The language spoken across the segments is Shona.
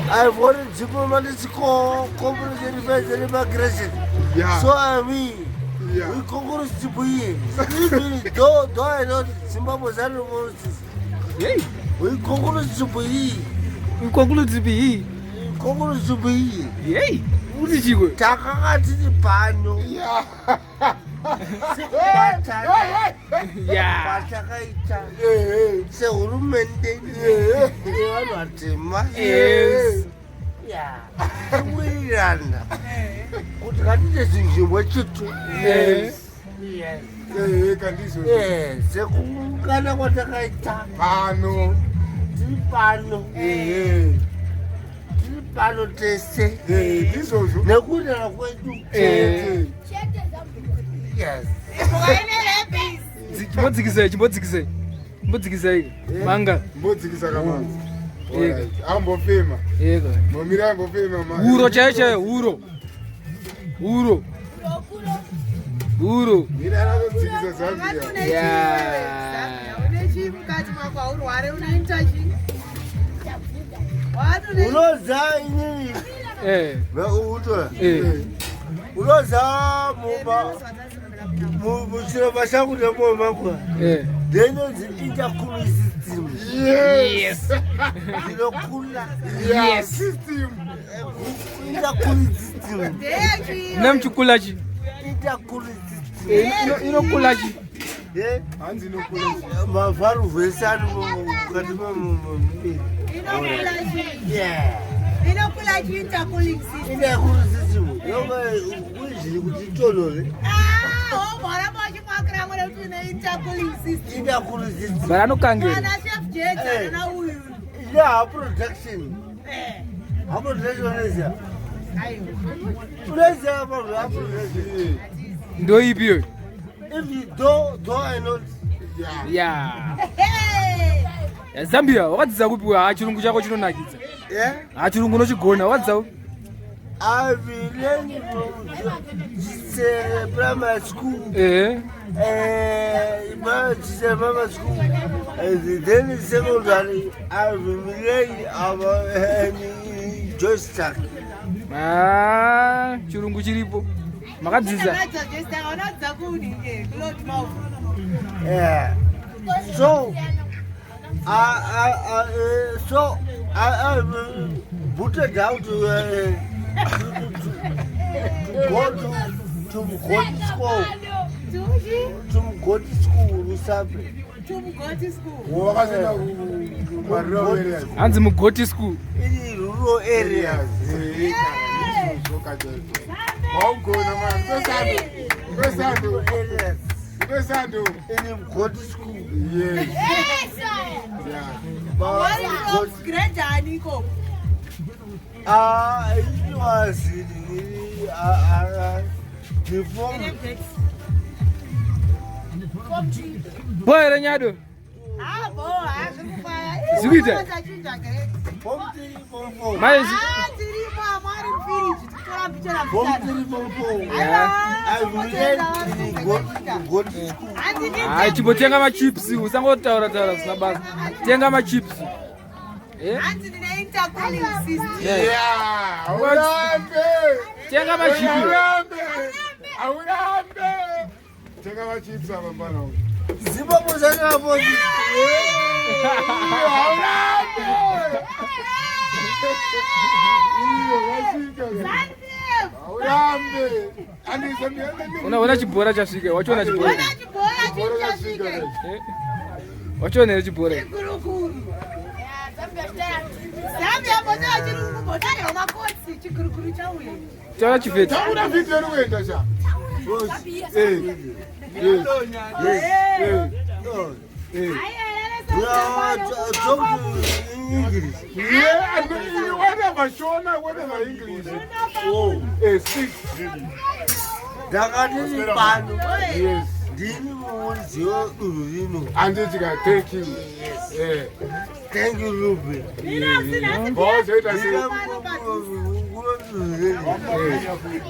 I've got a diplomatic community affairs and immigration. Yeah. So are we. Yeah. We conclude to be. Even though I know Zimbabwe is Hey, We conclude to be. we conclude to be. Conclude to be. Hey, uri chikwe. Takanga tiri pano. Yeah. Sekubatana Yeah. kwatakaita Eh, sehurumende yevanhu vatema. Yes. Kuwirirana kuti ngatiite zvinhu chimwe chete. Yes. Yes. eh, kandizvo. Eh, sekuungana kwatakaita Pano. tiri pano Eh, tiri pano tese eh, ndizvozvo. nekuwirirana kwedu. Eh. Yes. Chimbodzikisai, chimbodzikisai. Chimbodzikisai. Manga. Mbodzikisa kamanzi. Eh. Alright. Ambofema. Eka. Momira ambofema ma. Huro chaiyo chaiyo, huro. Huro. Huro. Mira anodzikisa Zambia. Yeah. Une chii mukati mako haurware unoita chii? Watune Unoziva inini Eh. utora Eh. unoziva mumba muchiromba changu nemoyo mangu Eh. ndinonzi intercooling system. Yes. Ndinokula. Yeah, Yes. System. Intercooling system. ndeyechii? Mune muchikula chi. Intercooling system. Eh, Inokula chi. Eh, Hanzi inokula. mavharuvhu ese ari mukati memuviri. Inokula chii? Yeah. Inokula chii intercooling system? Intercooling system yonga kuyizviri kuti itonhore. Ah, womboramba uchimwakira mwene kuti une intercooling system. Intercooling system. Bara anokangera. Mwana chef Jecha na uyu. Ine ha production. Ha production unoziva. Aiwa. Unoziva vanhu ha production. Ndoipi iyoyo? If you do, do I not. Yeah. Yeah. Hey! Ya, Zambia wakadzidza kupi we? Ha chirungu chako chinonakidza. Yeah. Ha chirungu unochigona wakadzidza kupi? I've been learning from Chisere Primary School. Eh. Chisere Primary School. And then secondary, I've been learning about Joyce Tuck. Ah, chirungu chiripo. Makadzidza. Unadzidza Jecha, unadzidza kuni ke? Kulot mouth. Yeah. So, I booted out to go to Mugoti School. Tuchi? To Mugoti School, Rusape. Tumugoti school. Wakasenda kumariro areas. Hanzi mugoti school. In rural areas. Areas. Eh, ndizvozvo kachaizvo. Waugona man. Kwesando. Kwesando. Rural areas. Kwesando. In Mugoti School. Yes. Yeah. Wari of grade ani ikoko? Ah, it was the form. Bo here nyado. Ah, bo, ah, zviri kufaya. Zvikuita? Tachinja grade. Form 3, form 4. Mai Ah, tirimo amwari mufiriji tikutora mbichana Form mbichana. 3, form 4. Yeah. I've learned in Mugoti School. Hayi chimbotenga machips usangotaura taura zvisina basa. Tenga machips. Eh? Hanzi ndine intercooling system. Yeah. Yeah. Aurambe. Tenga machips. Aurambe. Aurambe. Tenga machips apa mbana. Zimbabwe zanapo. Aurambe. Iyo vasvika. Aurambe. Andizambia. Unaona chibhora chasvika, wachiona chibhora. Ona chibhora Chibhora chichasvika. chasvika. Eh? Wachiona here chibhora? Chigurukuru. Zambia bota chirungu bota makotsi chigurukuru chauya. Taura chivheti. Taura video iri kuenda sha. Eh. Yes. Yes. Eh. Eh. Eh. Yeah, talk in English. Yeah, and whatever Shona, whatever English. Oh, Eh, speak. ndakati pano. Yes. Ndini muudzi wedunhu rino. Anditi ka thank you. Eh. Thank you, Ruby. Wazoita sei?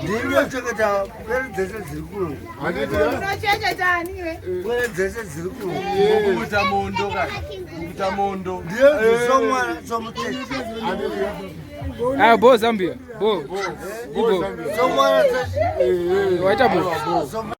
Ndinochengeta pwere dzese dziri kuno. Anditi ka? Unochengeta ani iwe? Pwere dzese dziri kuno. Yes. Kuita mondo kai. Kuita mondo. Ndiye somwana somutete. Ah, bo Zambia. Bo. Ibo. Somwana Waita bo. somutete.